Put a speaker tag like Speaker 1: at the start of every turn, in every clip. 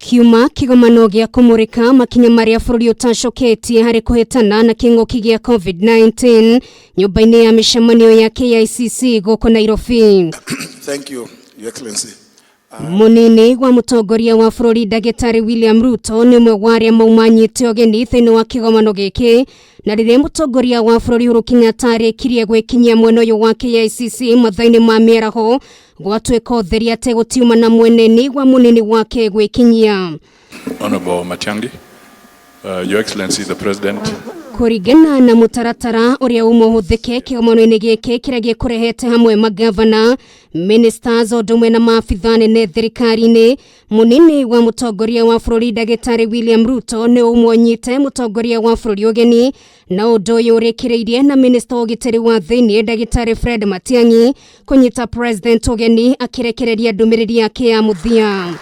Speaker 1: Kiuma kĩgomano gĩa kũmũrĩka makinya marĩa bũrũri ũtacoketie harĩ kũhĩtana na kĩng'ũki gĩa COVID-19 nyũmba-inĩ ya mĩcemanio ya KICC gũkũ Nairobi.
Speaker 2: Thank you, Your Excellency.
Speaker 1: Mũnini wa mũtongoria wa bũrũri Ndagĩtarĩ William Ruto nĩ ũmwe wa arĩa maumanyite ũgeni thĩinĩ wa kĩgomano gĩkĩ, na rĩrĩa mũtongoria wa bũrũri Uhuru Kenyatta arĩkirie gwĩkinyia mwena ũyũ wa KICC mathaa-inĩ ma mĩaraho, gwatuĩka ũtheri atĩ gũtiuma na mweneni wa mũnini wake gwĩkinyia.
Speaker 3: Honorable Matiang'i, Your Excellency the President,
Speaker 1: Kũringana na mũtaratara ũrĩa uma ũhũthĩke kĩgomano-inĩ gĩkĩ kĩrĩa gĩkũrehete hamwe magavana, ministers o ũndũ ũmwe na maabitha nene thirikari-inĩ, mũnini wa mũtongoria wa bũrũri Ndagĩtarĩ William Ruto nĩ ũmwe ũnyite mũtongoria wa bũrũri ũgeni, na ũndũ ũyũ ũrĩkĩrĩirie na minista wa ũgitĩri wa thĩinĩ Ndagĩtarĩ Fred Matiang'i kũnyita president ũgeni akĩrekereria ndũmĩrĩri yake ya mũthia.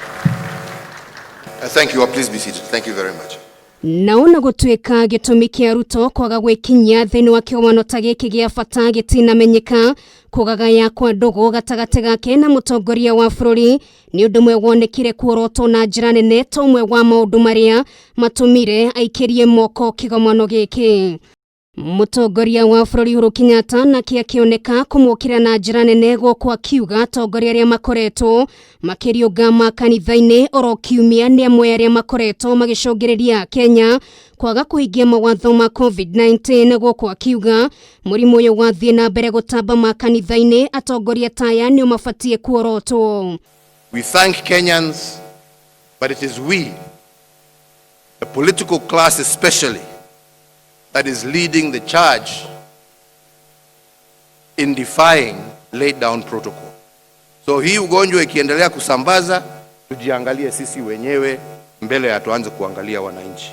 Speaker 4: Thank you. Please be seated. Thank you very much.
Speaker 1: Na ona gũtuĩka gĩtũmi kĩa Ruto kwaga gwĩkinyia thĩinĩ wa kĩgomano ta gĩkĩ gĩa bata gĩtinamenyeka, kũgagaya kwa ndũgũ gatagatĩ gake na mũtongoria wa bũrũri nĩ ũndũ ũmwe wonekire kuorotwo na njĩra nene ta ũmwe wa maũndũ marĩa matũmire aikĩrie moko kĩgomano gĩkĩ. Mũtongoria wa bũrũri Uhuru Kenyatta nake akĩoneka kũmũkĩra na njĩra nene gũkũ akiuga atongoria arĩa makoretwo makĩriũnga makanitha-inĩ oro kiumia nĩ amwe arĩa makoretwo magĩcũngĩrĩria Kenya kwaga kũhingia mawatho ma COVID-19, gũkũ akiuga mũrimũ ũyũ wathiĩ na mbere gũtamba makanitha-inĩ atongoria ta aya nĩo mabatiĩ kuorotwo.
Speaker 4: We thank Kenyans, but it is we, the political class especially, that is leading the charge in defying laid down protocol. So hii ugonjwa ikiendelea kusambaza, tujiangalie sisi wenyewe mbele ya tuanze kuangalia wananchi.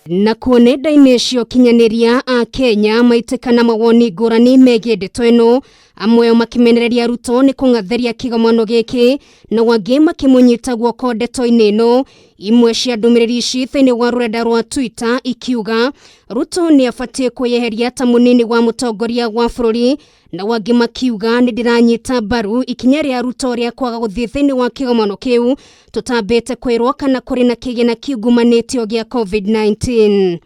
Speaker 1: Nakuo nenda-inĩ cia ũkinyanĩria a Kenya maitĩka na mawoni ngũrani megiĩ ndeto ĩno, amwe ao makĩmenereria Ruto nĩ kũng'athĩria kĩgomano gĩkĩ na angĩ makĩmũnyita guoko ndeto-inĩ ĩno. Imwe cia ndũmĩrĩri ici thĩinĩ wa rũrenda rwa Twitter ikiuga Ruto nĩ abatiĩ kwĩyeheria ta mũnini wa mũtongoria wa bũrũri, na angĩ makiuga nĩ ndĩranyita mbaru ikinya rĩa Ruto rĩa kwaga gũthiĩ thĩinĩ wa kĩgomano kĩu tũtambĩte kwĩrwo kana kũrĩ na kĩgĩna kiungumanĩtio gĩa COVID-19.